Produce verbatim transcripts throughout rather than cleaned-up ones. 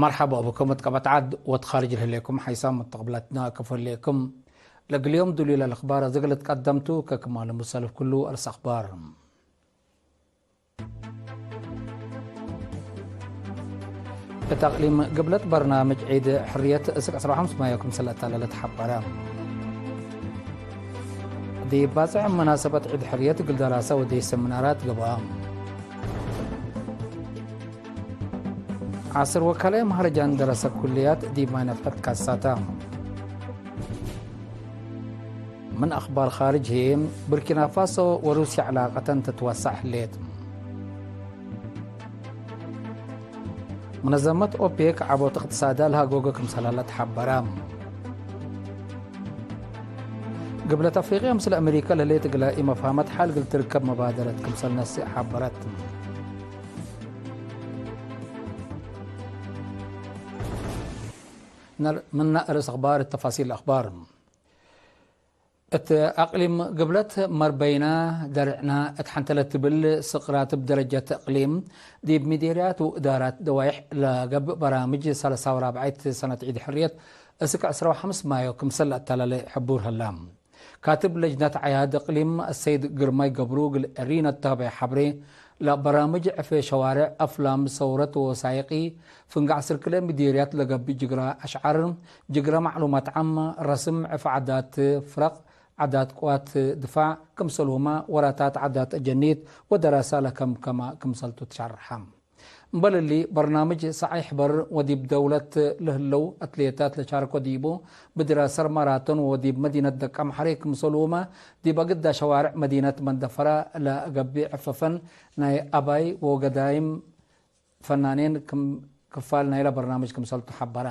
መርሐባ ብኩም እት ቀበት ዐድ ወእት ካርጅ ለህሌኩም ሐይሳም ሙተቅብላትና ክም ህሌኩም። ለእግል ዮም ዱሉይ ለልአክባር አዜ እግል ትቀደምቱ ከክማል ሙሰልፍ ክሉ አርስ አክባር። እት አቅሊም ግብለት በርናምጅ ዒድ ሕርየት እስክ ዕስራ ወሐምስ ማዮ ክምሰል ለአታለለ ተሐበረ። ዲብ ባጽዕ መናሰበት ዒድ ሕርየት እግል ደራሰ ወዴ ሰምናራት ገብአ። ዐስር ወከልኤ መሀረጃን ደረሰ ኩልያት ዲብ ማይ ነፍሐት ካሳታ። ምን አኽባር ኻርጅ ህዬ፣ ቡርኪና ፋሶ ወሩስያ ዕላቀተን ትትወሰዕ ህሌት። ሙነዘመት ኦፔክ ዐቦት እቅትሳዳ ለሀጎገ ክምሰለ ለትሐበረ። ግብለት አፍሪቅያ ምስል አሜሪካ ለህሌት እግለ ኢመፍሀመት ሐል እግል ትርከብ መባደረት ክምሰል ነስእ ሐበረት። ነር-፣ ምነ አርእስ አኽባር፣ ተፋሲል አኽባር። እት አቅሊም ግብለት መርበይና ደርዕና እት ሐንተ ለትብል ስቅራት እብ ደረጀት እቅሊም ዲብ ሚዴርያት ወእዳራት ደዋይሕ ለገብእ በራምጅ ሰለሳ ወራብዓይት ሰነት ዒድ ሕርየት እስክ ዕስራ ወሐምስ ማዮ ክምሰል ለአታለለ ሕቡር ህላ። ካትብ ለጅነት ዐያድ እቅሊም አሰይድ ግርማይ ገብሩ እግል ኤሪነ እት ሀበየ ሐብሬ፣ ለበራምጅ ዕፌ ሸዋርዕ፣ አፍላም፣ ሰውረት ወወሳይቂ፣ ፍንጋዕ ስርክለ ሚዴርያት ለገብእ ጅግረ አሽዓር፣ ጅግረ ማዕሉማት ዓም፣ ረስም ዕፍ ዓዳት ፍረቅ ዓዳት ቅዋት ድፋዕ፣ ክምሰልሁመ ወራታት ዓዳት አጀኒት ወደራሳ ለከምከመ ክምሰልቱ ትሸርሐ። እምበል እሊ፣ በርናምጅ ሰዓይ ሕበር ወዲብ ደውለት ለህለው አትሌታት ለሻርኮ ዲቡ፣ ብድራሰር ማራቶን ወዲብ መዲነት ደቀምሐሬ ክምሰልሁመ፣ ዲብ አግዳ ሸዋርዕ መዲነት መንደፈራ ለገብእ ዕፈፈን ናይ አባይ ወገዳይም ፈናኔን ክም ክፋል ናይለ በርናምጅ ክምሰልቱ ሐበረ።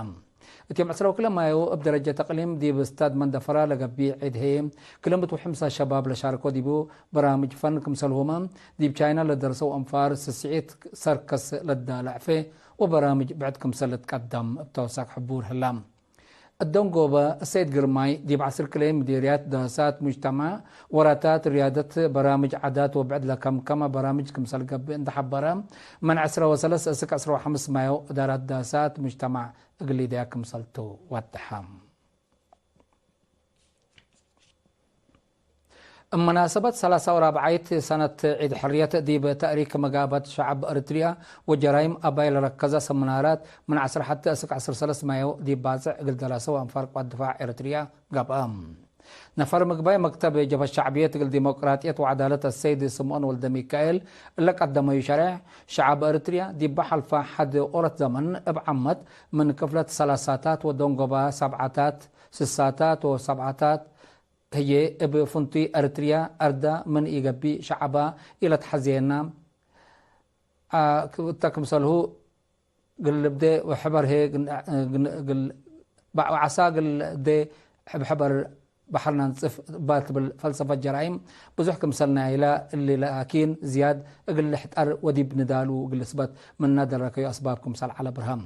እት ዮም ዕስራ ወክልኤ ማዮ እብ ደረጀት እቅሊም ዲብ ስታድ መንደፈራ ለገብእ ዒድ ህዬ፣ ክልምት ወሕምሳ ሸባብ ለሻርኮ ዲቡ በራምጅ ፈን ክምሰልሁመ፣ ዲብ ቻይና ለደርሰው አንፋር፣ ስስዒት፣ ሰርከስ ለዳለ ዕፌ ወበራምጅ ብዕድ ክምሰል ልትቀደም እብ ተወሳክ ሕቡር ህላ። እት ደንጎበ፣ እሰይድ ግርማይ ዲብ ዐስር ክልኤ ምዴርያት ዳሳት ሙጅተማዕ፣ ወራታት ርያደት፣ በራምጅ ዓዳት ወብዕድ ለከምከመ በራምጅ ክምሰል ገብእ እንዴ ሐበረ፣ ምን ዕስራ ወሰለስ እስክ ዕስራ ወሐምስ ማዮ እዳራት ዳሳት ሙጅተማዕ እግል ሊደያ ክምሰልቱ ወደሐ። እብ መናሰበት ሰላሳ ወራብዓይት ሰነት ዒድ ሕርየት ዲብ ተእሪክ መጋበት ሸዐብ እርትርያ ወጀራይም አባይ ለረከዘ ሰምናራት ምን ዐስር ሐቴ እስክ ዐስር ሰለስ ማዮ ዲብ ባጽዕ እግል ደረሰ ወአንፋር ቅዋት ድፋዕ ኤረትርያ ገብአ። ነፈር ምግባይ መክተብ ጀብሀት ሸዕብየት እግል ዲሞቅራጥየት ወዐዳለት አሰይድ ስምኦን ወልደሚካኤል እለ ቀደመዩ ሸሬሕ፣ ሸዐብ እርትርያ ዲበ ሐልፈ ሐድ ኦሮት ዘመን እብ ዓመት ምን ክፍለት ሰላሳታት ወደንጎባ ሰብዓታት፣ ስሳታት ወሰብዓታት፣ ህዬ እብ ፍንቱይ ኤረትርያ አርዳ ምን ኢገብእ ሸዐባ ኢለትሐዜና፣ አ፣ እተ ክምሰልሁ ግልብዴ ወሕበር ህዬ ግን፣ ግን፣ ግል፣ በ-፣ ወዐሳ ግልብዴ እብ ሕበር በሐር ነንጽፍ እባ ትብል ፈልሰፈት ጀራይም ብዙሕ ክምሰል ናይላ፣ እሊ ላኪን ዝያድ እግል ልሕጠር ወዲብ ንዳሉ እግል ልስበት ምነ ደረከዩ አስባብ ክምሰል ዐለ ብርሃም።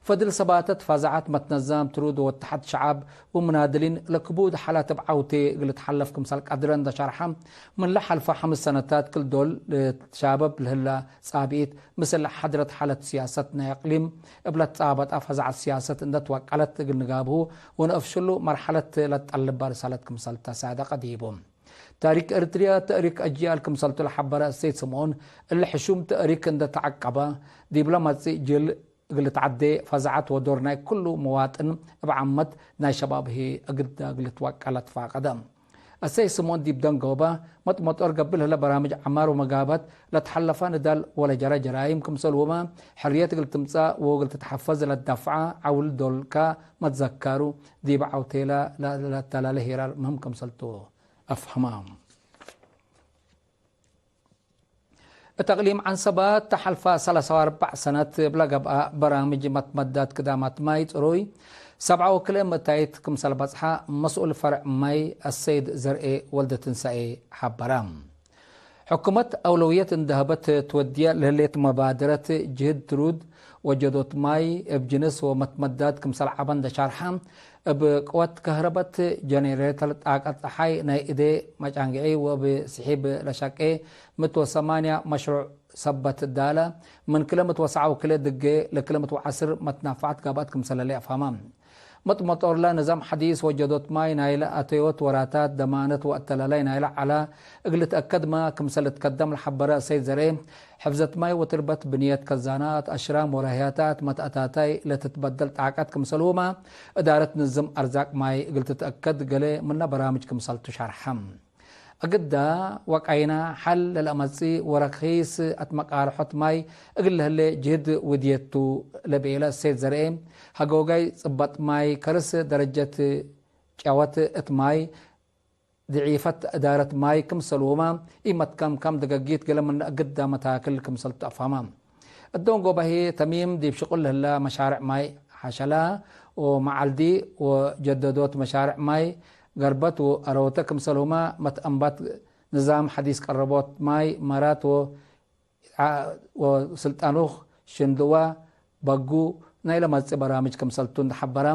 ፈድል ሰባተት ፋዛዓት መትነዛም ትሩድ ወወተሐድ ሸዓብ ወሙናድሊን ለክቡድ ሓላት እብ ዐውቴ እግል ልትሓለፍ ክምሰል ቀድረ እንደ ሸርሐ፣ ምን ለሐልፈ ሐምስ ሰነታት ክል ዶል ልትሻበብ ለህላ ጻብኢት፣ ምስል ሐድረት ሓለት ስያሰት ናይ አቅሊም እብ ለትጻበጣ ፋዛዓት ስያሰት እንደ ትወቀለት እግል ንጋብሁ ወነአፍሽሉ መርሐለት ለትጠልባ ርሳለት ክምሰል ተሳደቀ ዲቡ። ታሪክ ኤረትርያ ተእሪክ አጅያል ክምሰልቱ ለሐበረ እሰይድ ስምኦን፣ እሊ ሕሹም ተእሪክ እንደ ተዐቀበ፣ ዲብለ መጽእ ጅል እግል ልትዐዴ ፈዛዐት ወዶር ናይ ክሉ መዋጥን እብ ዓመት ናይ ሸባብ ህዬ እግዳ እግል ልትወቀለ ትፋቀደ። እሰይድ ስምኦን ዲብ ደንጎበ መጥመጦር ገብእ ለህለ በራምጅ ዐማር ወመጋበት ለትሐለፈ ንዳል ወለጀረ ጀራይም ክምሰልሁመ ሕርየት እግል ትምጸእ ወእግል ትትሐፈዝ ለትዳፍዐ ዐውል ዶልካ መትዘከሩ ዲብ ዐውቴለ ለተላለ ሄራር ምህም ክምሰልቱ። አፍሀማ። እት አቅሊም ዐንሰባት ተሐልፈ ሰለሳ ወአርበዕ ሰነት እብ ለገብአ በራምጅ መትመዳት ክዳማት ማይ ጽሩይ ሰብዓ ወክልኤ ምእታይት ክምሰል በጽሐ መስኡል ፈርዕ ማይ አሰይድ ዘርኤ ወልደትንሳኤ ሐበረ። ሕኩመት አውለውየት እንደ ሀበት ትወድየ ለህሌት መባደረት ጅህድ ትሩድ ወጀዶት ማይ እብ ጅንስ ወመትመዳት ክምሰል ዐበ እንደ ሻርሐ፣ እብ ቅወት ከህረበት ጀኔሬተር ጣቀት ጸሓይ ናይ እዴ መጫንግዒ ወእብ ስሒብ ለሸቄ ምእት ወሰማንያ መሽሩዕ ሰበት ዳለ፣ ምን ክለ ምትወሰዐ ወክለ ድጌ ለክለ ምትወዓስር መትናፋዐት ጋብአት ክምሰለ ለአፍሀመ። መጥመጦርለ ንዛም ሐዲስ ወጀዶት ማይ ናይለ አተዮት ወራታት ደማነት ወአተላላይ ናይለ ዐለ እግል ልትአከድመ ክምሰል ልትከደም ለሐበረ ሰይድ ዘርኤ፣ ሕፍዘት ማይ ወትርበት ብንየት ከዛናት፣ አሽራም ወራህያታት መትአታታይ ለትትበደል ጣቀት ክምሰልሁመ፣ እዳረት ንዝም አርዛቅ ማይ እግል ትትአከድ ገሌ ምነ በራምጅ ክምሰልቱ ሸርሐ። እግዳ ወቃይና ሐል ለለአመጽእ ወረኪስ አትመቃርሖት ማይ እግል ለህሌ ጅህድ ውድየት ቱ ለብኤለ ሰይድ ዘርኤ፣ ሀጎጋይ ጽበጥ ማይ ከርስ ደረጀት ጨወት እት ማይ ድዒፈት እዳረት ማይ ክምሰልሁመ፣ ኢመትከምከም ደገጊት ገሌ ምን እግዳ መታክል ክምሰልቱ አፍሀመ። እዶን ጎበሄ ተሚም ዲብ ሽቁል ለህለ መሻርዕ ማይ ሐሸላ ወመዓልዲ ወጀደዶት መሻርዕ ማይ ገርበት ወአሮተ ክምሰልሁመ መትአንባት ንዛም ሐዲስ ቀረቦት ማይ መራት ወ-፣ ወስልጣኑክ ሽንድዋ በጉ ናይለ መጽእ በራምጅ ክምሰልቱ እንደ ሐበረ፣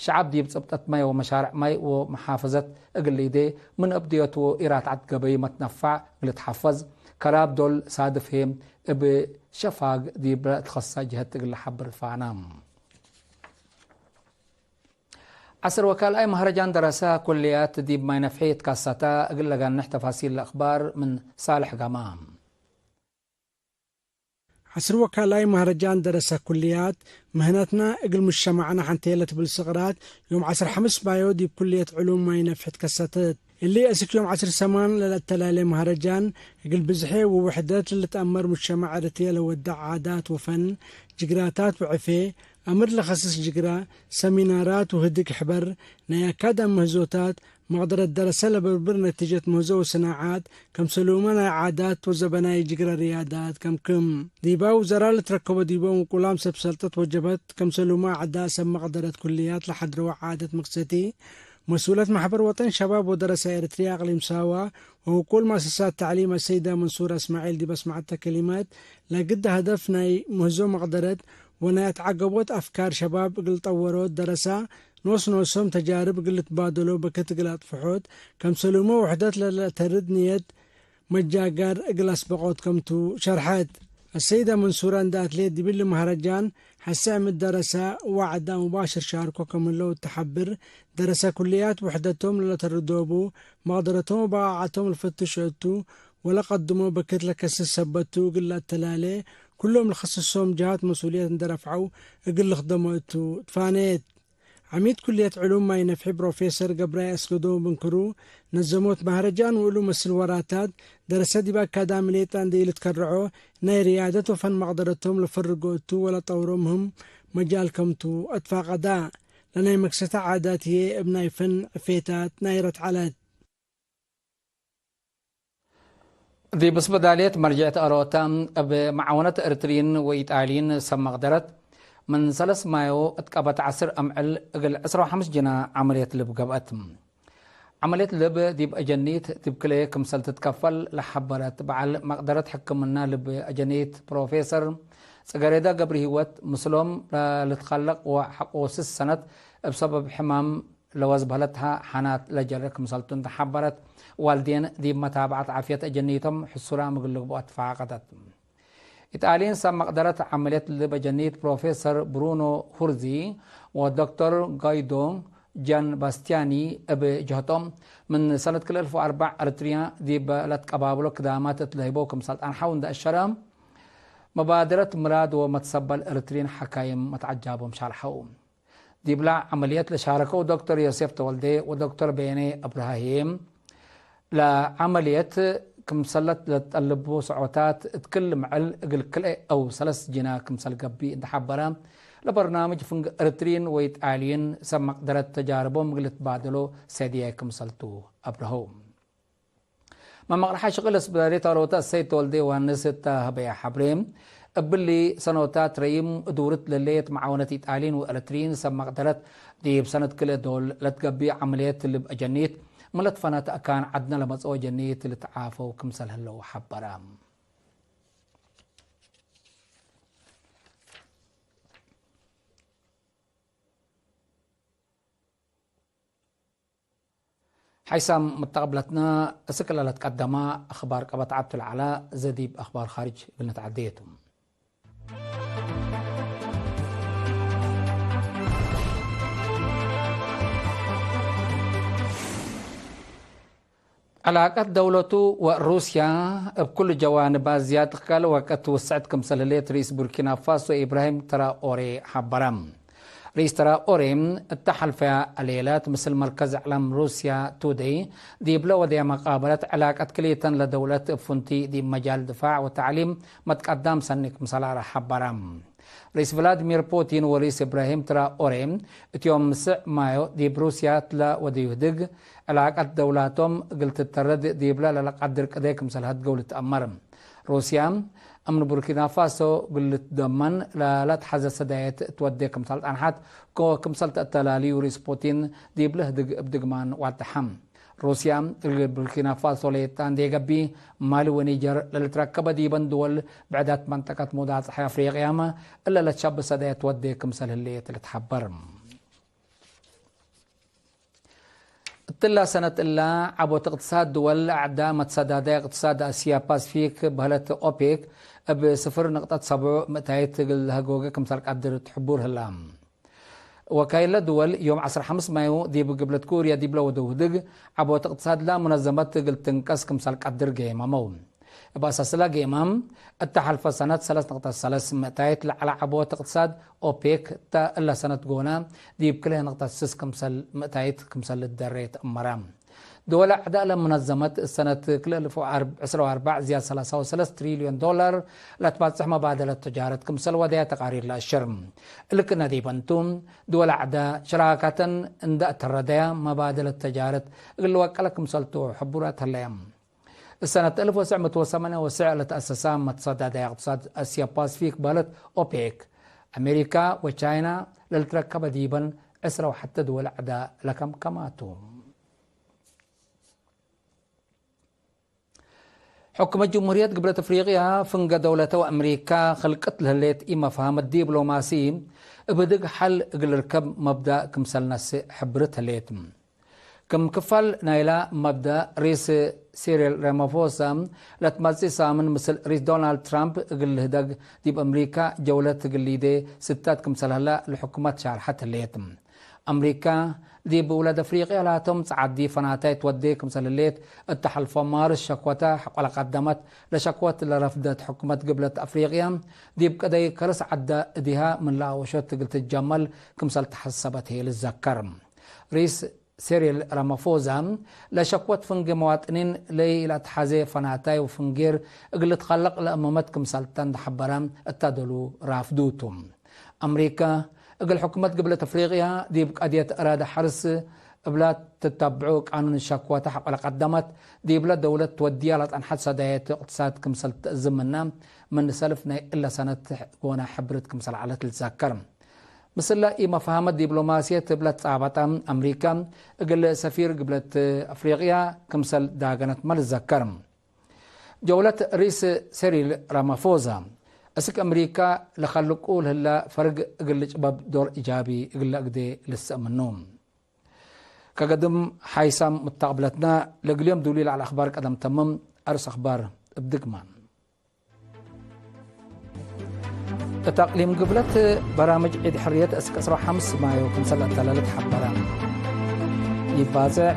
ሸዐብ ዲብ ጽብጠት ማይ ወመሻርዕ ማይ ወመሓፈዘት እግል ሊዴ ምን እብድዮት ወኢራትዐት ገበዩ መትነፋዕ እግል ልትሐፈዝ፣ ከራብ ዶል ሳድፍ ህዬ እብ ሸፋግ ዲብ ለትኸሰ ጀህት እግል ለሐብር ፋና። ዐስር ወካልኣይ መህረጃን ደረሰ ኩልያት ዲብ ማይ ነፍሒ ትካሰተ። እግል ለጋንሕ ተፋሲል ለአክባር ምን ሳልሕ ጋማ። ዐስር ወካልኣይ መህረጃን ደረሰ ኩልያት፣ ምህነትና እግል ሙጅተማዕና ሐንቴ ለትብል ስቅራት፣ ዮም ዐስር ሐምስ ማዮ ዲብ ኩልየት ዕሉም ማይ ነፍሒ ትከሰተት። እሊ አስክ ዮም ዐስር ሰማን ለለአተላሌ መህረጃን፣ እግል ብዝሔ ወውሕደት ለልትአመር ሙጅተማዕ ኤረትርየ ለወድዕ ዓዳት ወፈን፣ ጅግራታት ወዕፌ፣ አምር ለከስስ ጅግራ፣ ሰሚናራት ወህድግ ሕበር፣ ናይ አካዳሚ ምህዞታት፣ መቅደረት ደረሰ ለበርብር ነቲጀት ምህዞ ወሰናዓት፣ ከምሰሉመ ናይ ዓዳት ወዘበናይ ጅግረ ርያዳት ከምክም። ዲባ ውዘራ ለትረከቦ ዲቦም ውቁላም ሰብ ሰልጠት ወጀበት፣ ከምሰሉመ አዕዳእ ሰብ መቅደረት ኩልያት ለሐድረወ ዓደት መቅሰቲ፣ መስኡለት መሕበር ወጠን ሸባብ ወደረሰ ኤረትርየ አቅሊም ሳዋ ወውቁል መአሰሳት ተዕሊም አሰይደ መንሱር እስማዒል ዲብ አስመዐተ ከሊመት፣ ለግድ ሀደፍ ናይ ምህዞ መቅደረት ወናይ አትዐገቦት አፍካር ሸባብ እግል ጠወሮት ደረሰ፣ ኖስ ኖሶም ተጃርብ እግል ልትባደሎ በክት እግል አጥፍሖት፣ ከምሰሉመ ውሕደት ለለአተርድ ንየት መጃጋር እግል አስበቆት ከምቱ ሸርሐት። አሰይደ መንሱረ እንደ አትሌት ዲብሊ መህረጃን ሐሰዕ ምድ ደረሰ ወዐዳ ሙባሽር ሻርኮ ክም ህለው ተሐብር፣ ደረሰ ኩልያት ውሕደቶም ለለተርዶቡ መቅደረቶም ወበቃዓቶም ልፈትሾ እቱ ወለቀድሞ በክት ለከስስ ሰበት ቱ እግል ለአተላሌ፣ ኩሎም ለከስሶም ጀሃት መስኡልየት እንደ ረፍዐው እግል ልክደሞ እቱ ትፋኔት። ዐሚድ ኩልየት ዕሉም ማይ ነፍሒ ፕሮፌሰር ገብራይ አስገዶም እብ እንክሩ፣ ነዘሞት መህረጃን ወእሉ መስል ወራታት ደረሰ ዲብ አካዳሚ ሌጠ እንዴ ኢልትከረዖ፣ ናይ ርያደት ወፈን መቅደረቶም ለፈርጎ እቱ ወለጠውሮ ምህም መጃል ከምቱ አትፋቀዳ። ለናይ መክሰተ ዓዳት ህዬ እብ ናይ ፈን ዕፌታት ናይረት ዐለት። ዲብ እስበዳልየት መርጀዕት አሮተ፣ እብ መዓውነት ኤረትርይን ወኢጣልይን ሰብ መቅደረት፣ ምን ሰለስ ማዮ እት ቀበት ዐስር አምዕል እግል ዕስራ ወሐምስ ጅና ዐመልየት ልብ ገብአት። ዐመልየት ልብ ዲብ አጀኒት ዲብ ክልኤ ክምሰል ትትከፈል ለሐበረት በዐል መቅደረት ሕክምና ልብ አጀኒት ፕሮፌሰር ጽገሬዳ ገብረሂወት፣ ምስሎም ለልትከለቅ ወሐቆ ስስ ሰነት እብ ሰበብ ሕማም ለወዝበለትሀ ሐናት ለጀረ ክምሰልቱ እንተ ሐበረት፣ ዋልዴን ዲብ መታብዐት ዓፍየት አጀኒቶም ሕሱራም እግል ልግብኦ አትፋቀደት። ኢጣልይን ሰብ መቅደረት ዐመልየት ልብ አጀኒት ፕሮፌሰር ብሩኖ ሁርዚ ወዶክተር ጋይዶ ጃን ባስቲያኒ እብ ጀህቶም፣ ምን ሰነት ክልኤ አልፍ ወአርበዕ ኤረትርያ ዲብ ለትቀባብሎ ክዳማት እት ለህይቦ ክምሰል ጸንሐው እንደ አሸረ፣ መባደረት ምራድ ወመትሰበል ኤረትርይን ሐካይም መትዐጃቦም ሻርሐው። ዲብላ ዐመልየት ለሻረከው ዶክተር ዮሴፍ ተወልዴ ወዶክተር በየኔ አብርሃ ህዬ፣ ለዐመልየት ክምሰለት ለትጠልቡ ሰዖታት እት ክል ምዕል እግል ክልኤ አው ሰለስ ጅና ክምሰል ገብእ እንተ ሐበረ፣ ለበርናምጅ ፍንግ ኤረትርይን ወኢጣልይን ሰብ መቅደረት ተጃርቦም እግል ልትባደሎ ሰድየ ክምሰልቱ አብርሀው። መመቅለሐ ሽቅል እስብዳሌት አሮተ እሰይድ ተወልደ ዮሐንስ እተ ሀበየ ሐብሬ፣ እብሊ ሰኖታት ረይም እዱርት ለሌት መዓውነት ኢጣልይን ወኤረትርይን ሰብ መቅደረት ዲብ ሰነት ክልኤ ዶል ለትገብእ ዐመልየት ልብ አጀኒት ምን ለትፈነተ አካን ዐድነ ለመጽኦ ጀኒት ልትዓፈው ክምሰል ህለው ሐበረ። ሓይሳም መተቀብለትና፣ እስክ ለለትቀደማ አኽባር ቀበት ዐብቱ ለዐላ፣ ዘዲብ አኽባር ኻርጅ እግል ነትዐዴ ቱ። ዕላቀት ደውለቱ ወሩስያ እብ ኩሉ ጀዋንባ ዝያድ ከል ወቅት ትውሰዕት ክምሰል ህሌት ርኢስ ቡርኪና ፋሶ ኢብራሂም ትራኦሬ ሐበረ። ርኢስ ትራኦሬ እተ ሐልፈያ ሌለት ምስል መርከዝ እዕላም ሩስያ ቱዴይ ዲብለ ወደየ መቃበለት፣ ዕላቀት ክልኤተን ለደውለት እብ ፍንቱይ ዲብ መጃል ድፋዕ ወተዕሊም መትቀዳም ሰኒ ክምሰል አርአ ሐበረ። ርኢስ ቭላድሚር ፑቲን ወርኢስ እብራሂም ትራኦሬ እት ዮም ምስዕ ማዮ ዲብ ሩስያ እትለ ወደዩ ህድግ፣ ዕላቀት ደውላቶም እግል ትተረድ ዲብለ ለለቀድር ቅደይ ክምሰል ሀድገው ልትአመር። ሩስያ፣ እምን ቡርኪና ፋሶ እግል ልትደመን ለለትሐዘ ሰዳየት ትወዴ ክምሰል ጸንሐት፣ ክምሰል ተአተላልዩ ርኢስ ፑቲን ዲብለ ህድግ እብ ድግማን ዋደሐም። ሩስያ፣ እግል ቡርኪና ፋሶ ለየጣንዴ ገብእ፣ ማሊ ወኒጀር ለልትረከበ ዲበን ድወል ብዕዳት መንጠቀት ሙዳጽሐ አፍሪቅያመ እለ ለትሸብህ ሰዳየት ትወዴ ክምሰል ህሌት ልትሐበር። እትላ ሰነት እላ፣ ዐቦት እቅትሳድ ድወል አዕዳ መትሰዳዳይ እቅትሳድ እስያ ፓስፊክ በህለት ኦፔክ፣ እብ ስፍር ንቅጠት ሰብዑ ምእታይት እግል ለሀጎገ ክምሰል ቀድር ትሕቡር ህላ። ወካይለ ድወል፣ ዮም ዐስር ሐምስ ማዩ ዲብ ግብለት ኩርያ ዲብለ ወደው ህድግ፣ ዐቦት እቅትሳድላ ሙነዘመት እግል ትንቀስ ክምሰል ቀድር ገይመመው። እብ አሳስላ ገይማም፣ እተ ሐልፈ ሰነት ሰለስ ንቅጠት ሰለስ ምእታይት ለዐለ ዐቦት እቅትሳድ ኦፔክ እተ እለ ሰነት ጎነ ዲብ ክልኤ ንቅጠት ስስ ክምሰል ምእታይት ክምሰል ልትደሬ ተአመረ። ድወል አዕዳእ ለሙነዘመት፣ እሰነት ክልኤ እልፍ ወዐስር ወአርበዕ ዝያድ ሰላሳ ወሰለስ ትሪልዮን ዶላር ለትባጽሕ መባደለት ተጃረት ክምሰል ወደያ ተቃሪር ለአሽር። እልክነ ዲበን ቱ፣ ድወል አዕዳእ ሽራካተን እንደ አተረደያ መባደለት ተጃረት እግል ልወቀለ ክምሰል ቱ ሕቡራት ሀለየ። እሰነት እልፍ ወትሰዕ ምእት ወሰማንያ ወትሰዕ ለተአሰሳ መትሰዳዳይ እቅትሳድ እስያ ፓስፊክ በህለት ኦፔክ፣ አሜሪካ ወቻይና ለልትረከበ ዲበን ዕስረ ወሐተ ድወል አዕዳእ ለከምከማቱ። ሕኩመት ጅምሁርየት ግብለት አፍሪቅያ፣ ፍንገ ደውለተ ወአምሪካ ክልቅት ለህሌት ኢመፍሀመት ዲብሎማሲ እብ ህድግ ሐል እግል ልርከብ መብዳእ ክምሰል ነስእ ሕብርት ህሌት። ክም ክፋል ናይላ መብዳእ፣ ሪስ ሲሪል ራማፎሳ ለትመጽእ ሳምን ምስል ሪስ ዶናልድ ትራምፕ እግል ልህደግ ዲብ አምሪካ ጀውለት እግል ሊዴ ስታት ክምሰል ሀላ ለሕኩመት ሻርሐት ህሌት። አምሪካ ዲብ ውላድ አፍሪቅያ ላቶም ጸዓዲ ፈናታይ ትወዴ ክምሰል ህሌት እተ ሐልፎ ማርስ ሸኮተ ሐቆ ለቀደመት፣ ለሸኮት ለረፍደት ሕኩመት ግብለት አፍሪቅያ ዲብ ቅደይ ከርስ ዐደ እዲሃ ምን ለአውሾት እግል ትጀመል ክምሰል ተሐሰበት ህዬ ልዘከር። ሪስ ሲሪል ራማፎዛ ለሸኮት ፍንጌ መዋጥኒን ለኢለአትሐዜ ፈናታይ ወፍንጌር እግል ልትከለቅ ለአመመት ክምሰልተ እንደ ሐበረ እተ ዶሉ ራፍዱ ቱ። አምሪካ እግል ሕኩመት ግብለት አፍሪቅያ ዲብ ቀድየት አራዲ ሐርስ እብላ ትተብዑ ቃኑን ሸኮተ ሐቆ ለቀደመት፣ ዲብለ ደውለት ትወድያ ለጸንሐት ሰዳየት እቅትሳድ ክምሰል ትእዝም ምነ ምን ሰልፍ ናይ እለ ሰነት ጎነ ሕብርት ክምሰል ዐለት ልትዘከር። ምስለ ኢመፍሀመት ዲብሎማስየት እብለ ትጻበጠ አምሪካ፣ እግል ሰፊር ግብለት አፍሪቅያ ክምሰል ዳገነትመ ልትዘከር። ጀውለት ርኢስ ሲሪል ራማፎዛ፣ እስክ አምሪካ ለከልቁ ለህለ ፈርግ እግል ልጭበብ ዶር ኢጃቢ እግለ እግዴ ልሰእ ምኑ። ከገድም ሓይሳም ሙተቅብለትና፣ ለእግል ዮም ዱሊ ለዐለ አኽባር ቀደም ተምም። አርስ አኽባር እብ ድግማን። እት አቅሊም ግብለት በራምጅ ዒድ ሕርየት እስክ ዕስራ ወሐምስ ማዮ ክምሰል አተላለት ሐበረ። ይባጽዕ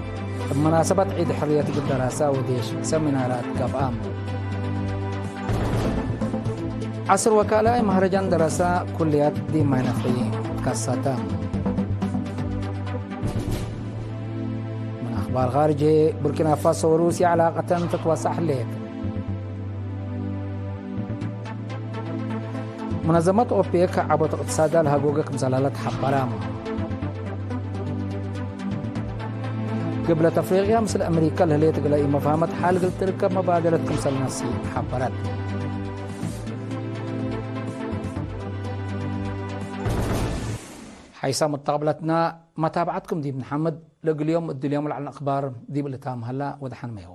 እብ መናሰበት ዒድ ሕርየት እግል ደራሰ ወዴሽ ሰሚናራት ገብአ። ዐስር ወካልኣይ መህረጃን ደረሰ ኩልያት ዲብ ማይ ነፍሒ ከሰተ። ምን አኽባር ኻርጅ፣ ቡርኪና ፋሶ ወሩስያ ዕላቀተን ትትወሰዕ ህሌት። ሙነዘመት ኦፔክ ዐቦት እቅትሳዳ ለሀጎገ ክምሰል ሀለ ተሐበረ። ግብለት አፍሪቅያ ምስል አምሪካ ለህሌት እግለ ኢመፍሀመት ሐል እግል ትርከብ መባደለት ክምሰል ነስእ ሐበረት። ሓይሳም ሙተቅብለትና፣ መታብዐትኩም ዲብ ንሐምድ። ለእግል ዮም እድል ዮም ለዐልነ አኽባር ዲብ ልታም ሀላ፣ ወደሐን ሜው።